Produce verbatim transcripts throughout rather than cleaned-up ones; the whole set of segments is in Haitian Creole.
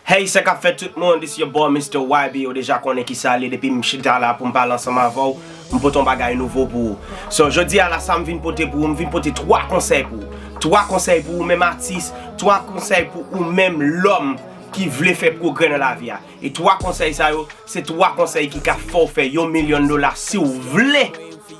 Hey, sa k ap fèt tout moun, this your boy Mister Y B, ou deja konnen ki sa l ye depi m chita la pou m pale ansanm avè w, m pote yon bagay nouvo pou ou. So, jodi a la, sa m vin pote pou ou, m vin pote twa konsèy pou ou. Twa konsèy pou ou menm atis, twa konsèy pou ou menm lòm ki vle fè pwogrè nan lavi a. E twa konsèy sa yo, se twa konsèy ki ka fè w fè yon milyon dola si w vle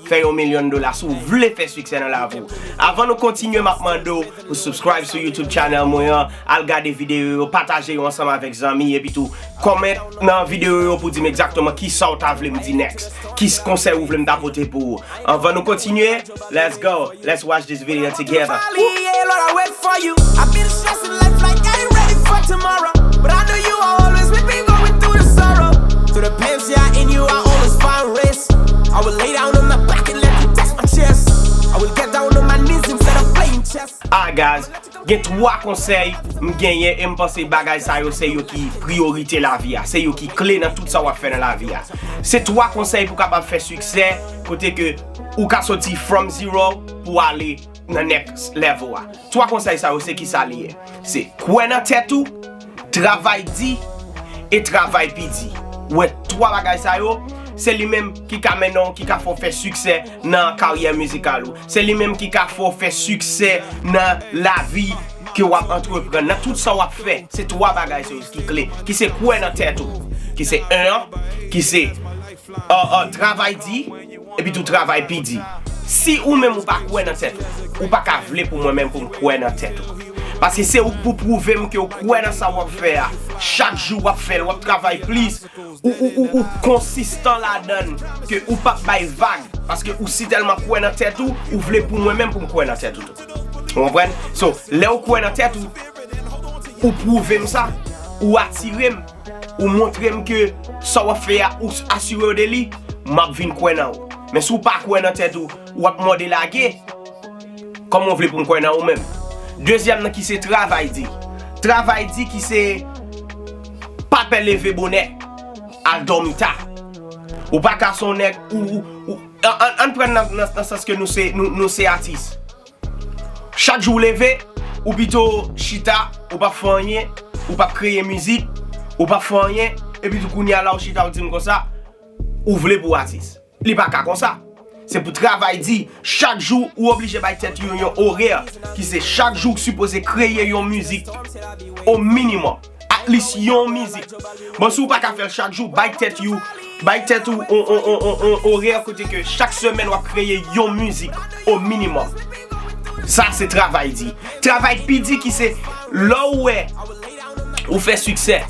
fè yon milyon dola, si w vle fè siksè nan lavi w. Avan nou kontinye, m ap mande w pou subscribe sou YouTube channel mwen an, al gade videyo yo, pataje yo ansanm avèk zanmi, epi tou kòmante nan videyo yo pou di m egzakteman kisa w ta vle m di next, ki konsèy ou vle m ta pote pou ou. Avan nou kontinye, let's go, let's watch this video together. Finally, yeah, Lord, I wait for you. I've been stressing life like I ain't ready for tomorrow. But I know you are always with me going through the sorrow. Through the pains, yeah, in you I always find rest. I will lay down on my back and let you touch my chest. I will get down on my knees instead of playing chess. Alright, guys, gen twa konsèy m genyen e m panse bagay sa yo se yo ki priyorite lavi a, se yo ki kle nan tout sa w ap fè nan lavi a. Se twa konsèy pou kapab fè siksè, kote ke ou ka soti from zero pou ale nan next level a. Twa konsèy sa yo se kisa li ye? Se kwè nan tèt ou, travay di, e travay pi di. Ou wè twa bagay sa yo, se li menm ki ka mennen w, ki ka fè w fè siksè nan karyè mizikal ou. Se li menm ki ka fè w fè siksè nan lavi ke w ap antreprann, nan tout sa w ap fè. Se twa bagay sa yo ki kle, ki se kwè nan tèt ou, ki se en an, ki se uh, uh, travay di, epi tou travay pi di. Si ou menm ou pa kwè nan tèt ou, ou pa ka vle pou mwen menm pou m kwè nan tèt ou. Paske se ou k pou pwouve m ke ou kwè nan sa w ap fè a. Chak jou w ap fè l, w ap travay plis, ou, ou, ou, ou konsistan ladan l, ke ou p ap bay vag. Paske ou si tèlman kwè nan tèt ou, ou vle pou mwen menm pou m kwè nan tèt ou tou. Ou konprann? So, lè ou kwè nan tèt ou, ou pwouve m sa, ou atire m, ou montre m ke sa w ap fè a, ou asire w de li, m ap vin kwè nan ou. Men si w pa kwè nan tèt ou, w ap mòde lage, kòman w vle pou m kwè nan ou menm? Dezyèm nan ki se travay di. Travay di ki se pa pè leve bonè, al dòmi ta. Ou pa ka se yon nèg, ou, ou, ou, an, an, ann pran nan, nan, nan sans ke nou se, nou, nou se atis. Chak jou w leve, ou pito chita, ou p ap fè anyen, ou p ap kreye mizik, ou p ap fè anyen, epi tou kounye a la ou chita ou di m konsa, ou vle pou w atis. Li pa ka konsa. Se pou travay di, chak jou ou oblije bay tèt ou yon orè, ki se chak jou ou sipoze kreye yon mizik o minimòm. At least yon mizik. Bon, si w pa ka fè l chak jou, bay tèt ou, bay tèt ou on, on, on, on, on orè kote ke chak semèn w ap kreye yon mizik o minimòm. Sa se travay di. Travay pi di ki se lè w wè ou fè siksè,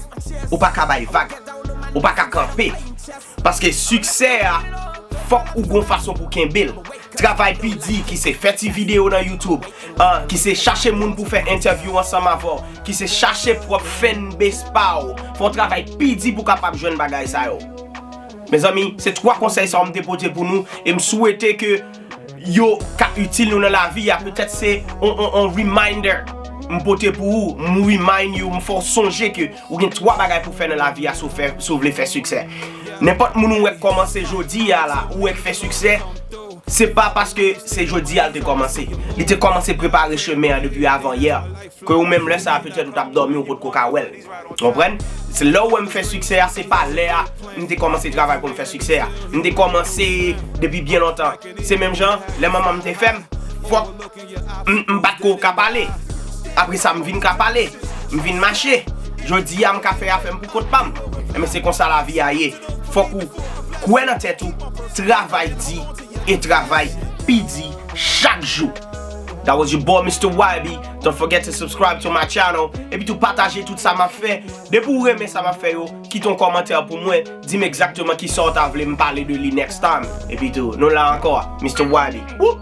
ou pa ka bay vag, ou pa ka kanpe. Paske siksè a, fòk ou gon fason pou kenbe l. Travay pi di ki se fè ti videyo nan YouTube, ah, ki se chache moun pou fè entèvyou ansanm avè w, ki se chache pwòp fanbase pa w. Fè yon travay pi di pou w kapab jwenn bagay sa yo. Mezanmi, se twa konsèy sa yo m te pote pou nou, e m swete ke yo ka itil nou nan lavi a. Petèt se on, on, on reminder m pote pou ou, m remind you, m fè w sonje ke ou gen twa bagay pou fè nan lavi a si w fè, si w vle fè siksè. Nenpòt moun ou wè k kòmanse jodi a la, ou wè k fè siksè, se pa paske se jodi a l te kòmanse. Li te kòmanse prepare chemen an depi avan yè. Ke ou menm lè sa a, petèt ou t ap dòmi, ou potko ka wè l. Konprann? Se lè w wè m fè siksè a, se pa lè a m te kòmanse travay pou m fè siksè a. M te kòmanse depi byen lontan. Se menm jan, lè manman m te fè m, fòk m, m pa t ko ka pale. Apre sa, m vin ka pale. M vin mache. Jodi a, m ka fè afè m pou kont pa m. Enben, se konsa lavi a ye. Fòk ou kwè nan tèt ou, travay di, e travay pi di chak jou. That was your boy Mister Y B. Don't forget to subscribe to my channel. Epi tou pataje tout sa m ap fè. Depi w renmen sa m ap fè yo, kite yon kòmantè pou mwen. Di m egzakteman kisa w ta vle m pale de li next time. Epi tou, nou la ankò. Mister Y B. Whoop!